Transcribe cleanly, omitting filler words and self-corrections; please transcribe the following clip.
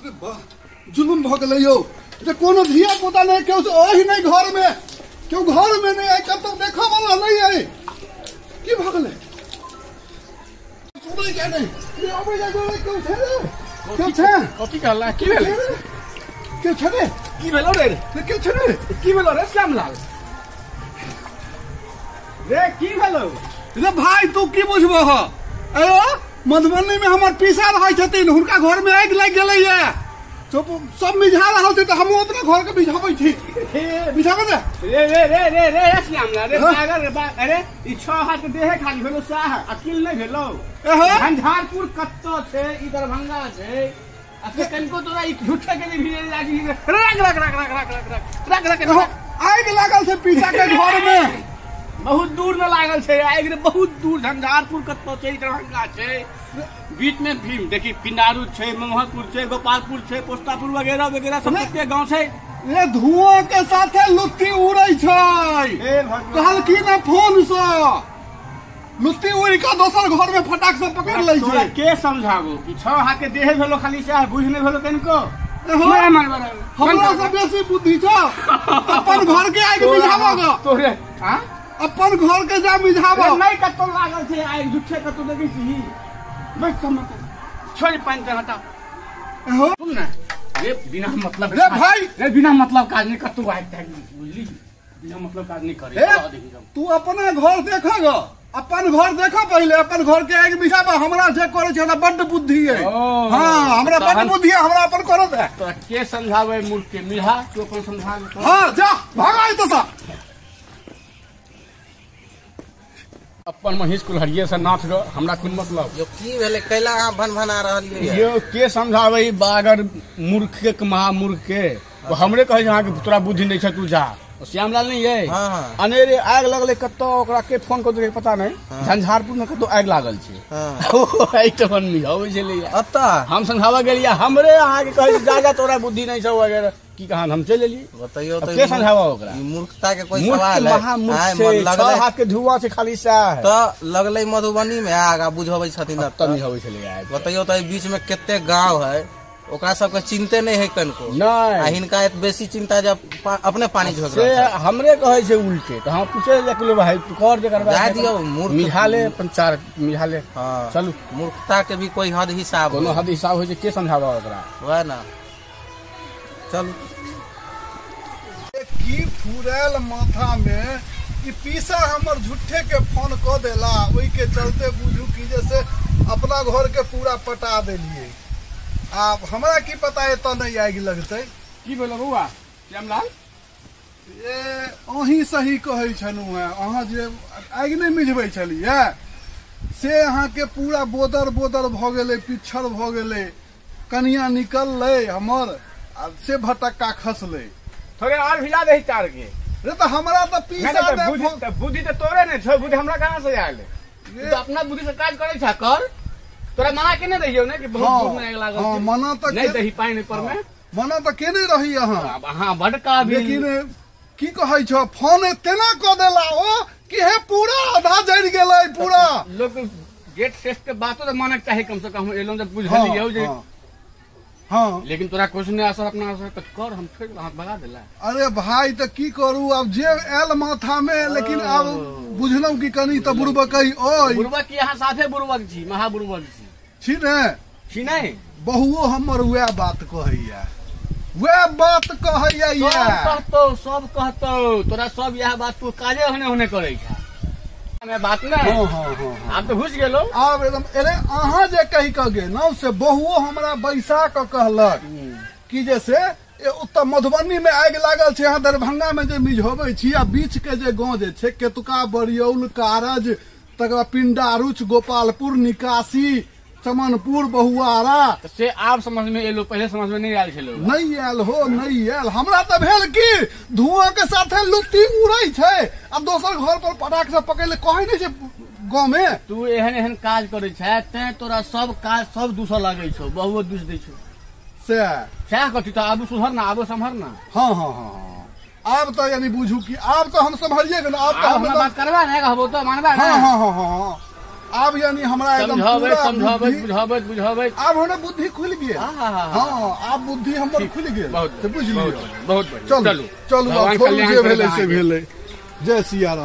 अरे वाह, जुलुम भऽ गेलै यौ। जे कोनो धिया पुता नहि, केओ अहि नहि घर में, केओ घर में नहि आइ, कतौ देखऽ वाला नहि अइ। की भऽ गेलै? सुनै के नहि रे, अबै जाइ रे, केओ छै रे? केओ छै? कथी कहला? की भेलै? केओ छै रे? की भेलो रे? रे केओ छै रे? की भेलो रे श्यामलाल रे? की भेलो रे भाई? तू की बुझबह? अयो, मधुबनी में हमर पीसा रहै छथिन, हुनका घर में आगि लागि गेलैया, सब मिझा रहल छै, तऽ हमहूँ अपना घर के मिझाबै छी। मिझाबै ने रे रे रे रे रे श्यामलाल रे पागल रे। अरे ई 6 हाथ के देहे खाली भेलो, साह अकिल नहि भेलो। झंझारपुर कत्तो छै, ई दरभंगा छै, आ से कनिको तोरा ई झूठे के भी लागि। रख रख रख रख रख रख रख रख रख। आगि लागल छै पीसा के घर में, बहुत दूर न लागल छै आगि रे, बहुत दूर। झंझारपुर कत्तो छै, दरभंगा छै, बीच में भीम देखी पिंडारू छै, मोहनपुर छै, गोपालपुर छै, पोस्तापुर वगैरह वगैरह सब कते गांव छै। ये धुआं के साथे लुत्ती उड़ै छै, कहलखिन ना फोन से लुत्ती उड़ के दोसर घर में फटाक से पकड़ लै छै। के समझाबू कि 6 हाथ के देहे भेलो खाली से बुझ नहि भेलो कनिको। हमरा से बेसी बुद्धि छौ, अपन घर के आगि मिझाबऽ ग तोरे। हां, अपन घर के जा मिझाबऽ। नहि कतौ लागल छै आगि, झूठे कतौ देखै छी। बस छोड़ पानि के हटा। सुन ना रे, बिना मतलब रे भाई रे, बिना मतलब काज नहीं कतौ आगि तागि, बुझली? बिना मतलब काज नहीं करे। तू अपना घर देख ग, अपन घर देख पहिले, अपन घर के आगि मिझाबऽ। हमरा जे करै छै हमरा बड्ड बुद्धि है। हाँ, हमरा बड्ड बुद्धि है, हमरा अपन करऽ दे। तोरा के समझाबै मूर्ख के? मिझा तू अपन समझा। हाँ जा, भागा एतऽ से। अपन महीष कुल्हरिये से नाथ ग, हमरा कोन मतलब? यो की भेलै? कैला अहाँ भन भना रहलियै? यो के समझाबै ई बागर मूर्ख के, महामूर्ख के? ओ हमरे कहै छै अहाँके तोरा बुद्धि नहि छै, तू जा। श्यामलाल नहीं है? हाँ। अनेरे आगि लगलै कतौ, ओकरा के फोन कऽ देलकै पता नहि, झंझारपुर में कतौ आगि लागल छै। एहिठाम मिझाबै छलैया। अतऽ हम समझाबऽ गेलियै, हमरे अहाँके कहै छै जा जा तोरा बुद्धि नहि छौ वगैरह की कहाँ। हम चलि एलियै। बतैयौ तऽ के समझाबऽ ओकरा? ई मूर्खता के कोई सवाल है? महामूर्ख छै, 6 हाथ के धुआं छै खाली सएह। तऽ लगलै मधुबनी में आग, आ बुझबै छथिन अतऽ मिझाबै छलैया। बतैयौ तऽ बीच में कते गांव है, ओकरा सबके चिंते नहीं है कनको। नहीं, आ हिनका बेसी चिंता जब अपने पानी झोंक से हमरे कहै छै उल्टे। तऽ हम पूछे जे किलो भाई तू कर जे करबा जा दियौ मूर्ख मिझा ले अपन चार मिझा ले। हाँ, चलू। मूर्खता के भी कोई हद हिसाब, कोनो हद हिसाब होइ छै, के समझाबा ओकरा? वएह ना, चलू। की फुरैल माथा में कि पीसा हमर झूठे के फोन कऽ देला, ओहि के चलते बुझू कि जैसे अपना घर के पूरा पटा देलियै। आब हमरा की पता एतऽ नहि आगि लगतै। की भेलो बौआ श्यामलाल? ए अहीं सही कहै छलहुँ हेँ, अहाँ जे आगि नहि मिझबै छलियै से अहाँके पूरा बोदर बोदर भऽ गेलै, पिच्छर भऽ गेलै, कनिया निकललै हमर आ से भटक्का खसलै। थोड़े और भिजा दही चार के रे। तऽ हमरा तऽ पीसा बुद्धि तऽ तोरे ने छौ, बुद्धि हमरा कहाँ से आयल? तू अपना बुद्धि से काज करै छा कर। तोरा मना केने रहियौ ने कि बहुत दूर में आगि लागल छै? मना तऽ नहि दही पानि पर में मना तऽ केने रही अहाँ। अहाँ बड काबिल, लेकिन की कहै छौ, फोन तेना कऽ देला ओ कि हे पूरा आधा जरि गेलै पूरा। लोक गेट सेट के बातो तऽ मानक चाही कम से कम। हम एलहुँ तऽ बुझलियौ जे हाँ, लेकिन तोरा कुछ नहीं असर अपना असर तऽ कर, हम छोड़ि हाथ भगा देला। अरे भाई तऽ की करू आब, जे आयल माथा में, लेकिन आब बुझलहुँ कि कनि तऽ बुड़बकई ओइ। बुड़बक की? अहाँ साफे बुड़बक छी, महा बुड़बक छी। छी ने? छी नहि? बहुओ हमर वएह बात कहैया, वएह बात कहैया। सब कहतौ, सब कहतौ तोरा, सब इएह बात। तू काजे होने होने करै छा बात ने। हाँ हाँ हाँ, आब तऽ घुसि गेलौ आब एकदम। अरे अहाँ जे कहि कऽ गेलहुँ से बहुओ हमरा बैसा कऽ कहलक कि जैसे ओतऽ मधुबनी में आगि लागल छै, अहाँ दरभंगा में जे मिझोबै छी, आ बीच के जे गाँव जे छै केतुका, बरियौल, कारज, तकर बाद पिंडारुच, गोपालपुर, निकासी, चमनपुर, बहुआरा। से आब समझ में एलो, पहिले समझ में नहीं आयल छलो? नहीं आयल हो, नहीं आयल। हमरा तऽ भेल कि धुआं के साथे लुत्ती उड़ै छै आ दोसर घर पर पटाख से पकड़ ले, कहै नहि छै गाँव में। तू एहन एहन काज करै छै तें तोरा सब काज सब दूसर लागै छौ, बहुओ दूस दै छौ। से सएह कथी तऽ आबू सुधर ना, आबू सम्हर ना। हाँ हाँ हाँ हाँ, आब तऽ यानी बुझू कि आब तऽ हम सम्हरिये गेलहुँ। आब तऽ हम बात करबा नहि कहबो तऽ मानबा? हाँ हाँ हाँ हाँ। आब यानी हमरा एकदम समझाबैत बुझाबैत बुझाबैत आब हमरा बुद्धि खुलि गेल। हाँ, आब बुद्धि हमर खुलि गेल। बहुत बुझि लियौ। बहुत चलू चलू, आब छोड़ू, जे भेलै से भेलै। जय सिया राम।